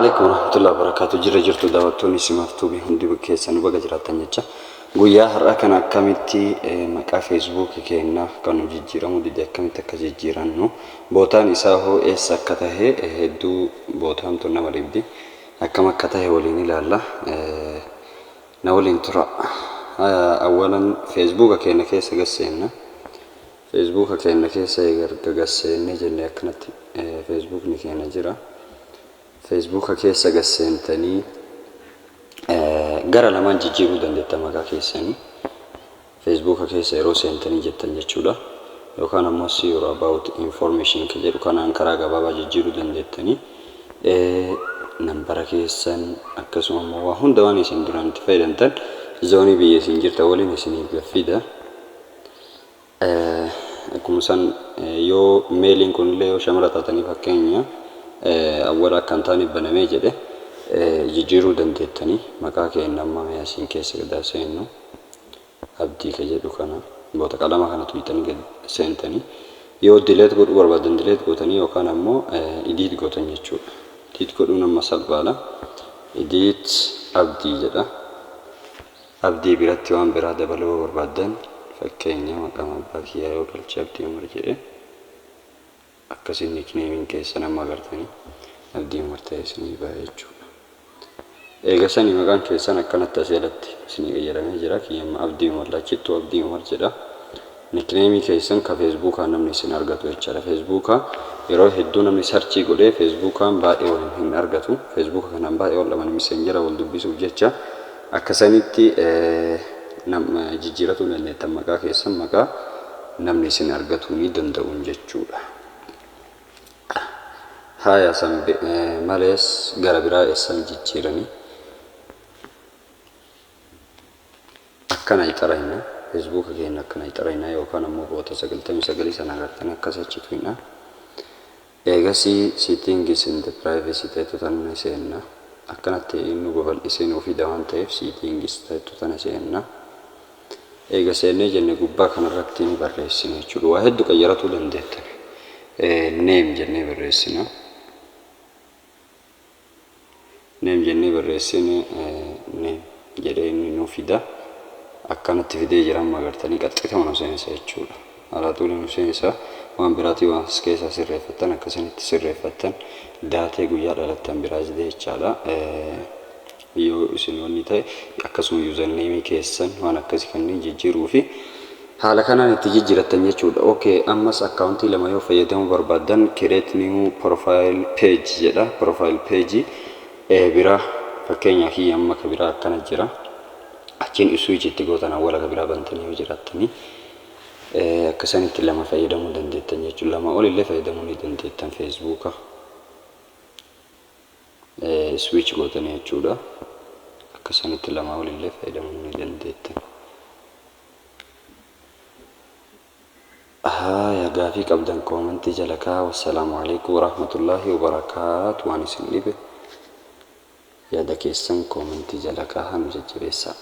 Assalaamu alaikum warahmatullahi wabarakatuh. Jirra jirtu daawwattoonni Simaaf Tuubii hundi keessan baga jiraattan jecha. Guyyaa har'aa kana akkamitti maqaa Feesbuukii keenya kan nu jijjiiramuu dide akkamitti akka jijjiirannu, bootaan isaa hoo eessa akka tahe, hedduu bootaan tun nama dhibdi, akkam akka tahe waliin ilaalla. Na waliin tura. Awwalan Feesbuuka keenya keessa gasseenna. Feesbuuka keenya keessa erga gasseennee jennee, akkanatti Feesbuukni keenya jira. Feesbuuka keessa gasseentanii gara lamaan jijjiiruu dandeettan maqaa keessanii. Feesbuuka keessa yeroo seentanii jettan jechuudha. Yookaan ammoo "See your about information" kan jedhu kanaan karaa gabaabaa jijjiiruu dandeettanii. Nambara keessan, akkasuma immoo waa hunda waan isin duraan itti fayyadamtan, zoonii biyya isin jirtan waliin isiniif fida. Akkuma san yoo maleiin kunillee yoo shamara taatanii, fakkeenya awwala akka hin taane banamee jedhe, jijjiiruu dandeettanii. Maqaa keenya amma mee asiin keessa gadaa seennu, Abdii ka jedhu kana boota qalama kana tuyxanii gad seentanii, yoo delete godhuu barbaadan delete gootanii yookaan ammoo edit gootan jechuudha. Edit godhuun amma salphaadha. Edit Abdii jedha. Abdii biratti waan biraa dabaluu barbaaddan, fakkeenya maqaa abbaa kiyyaa yoo galche, Abdii Umar jedhe, akkasiin nicknameiin keessan amma agartanii Abdii Umar ta'e isinii ba'a jechuudha. Eega sanii maqaan keessan akkanatti asii alatti isinii qayyaramee jira. Kiyyamma Abdii Umar lachittuu Abdii Umar jedha. Nicknameii keessan ka Feesbuukaa namni isin argatu jechaadha. Feesbuukaa yeroo hedduu namni search godhee Feesbuukaan baay'ee wal hin argatu. Feesbuuka kanaan baay'ee wal dhaban Messengera wal dubbisuuf jecha. Akkasanitti jijjiiratuu dandeettan maqaa keessan maqaa namni isin argatuu ni danda'uun jechuudha. Haya, san malees gara biraa eessan jijjiiranii? Akkana ixarayna, Feesbuuka keenya akkana ixarayna, yookaan ammoo boota 99 sana agartanii akkas achitu hidha. Eegasii "Settings and privacy" ta'etu tana seenna. Akkanatti inni babal'isee nuu fida waan ta'eef "Settings" ta'etu tana seenna. Eega seennee jenne gubbaa kanarratti ni barreessina jechuudha. Waa hedduu qayyaratuu dandeettan. "Name" jennee barreessina. "Name" jennee barreessine, "name" jedhee inni nuu fida. Akkanatti fidee jira, amma agartanii qaxxitama nu seensa jechuudha. Haala nu seensa. Waan biraatii waan as keessaa sirreeffattan akkasinitti sirreeffattan, daatee guyyaa dhalattan biraas jechaadha. Yoo isin wanni ta'e, akkasuma usernameii keessan waan akkasii kanneen jijjiiruu fi haala kanaan itti jijjiirattan jechuudha. Okay, ammas accountii lama yoo fayyadamuu barbaaddan, "Create new profile page" jedha. Profile page biraa, fakkeenya kiyya amma ka biraa akkana jira. Achiin switch itti gootan awwala ka biraa bantanii yoo jiraattanii, akkasanitti lama fayyadamuu dandeettan jechuudha. Lama olillee fayyadamuu ni dandeettan Feesbuuka. Switch gootanii jechuudha. Akkasanitti lama olillee fayyadamuu ni dandeettan. Haya, gaafii qabdan commentii jala kaa'aa. Wassalaamu alaikum warahmatullaahi wabarakaatu. Waan isin dhibe yaada keessan commentii jala kaa'aa, nu jajjabeessaa.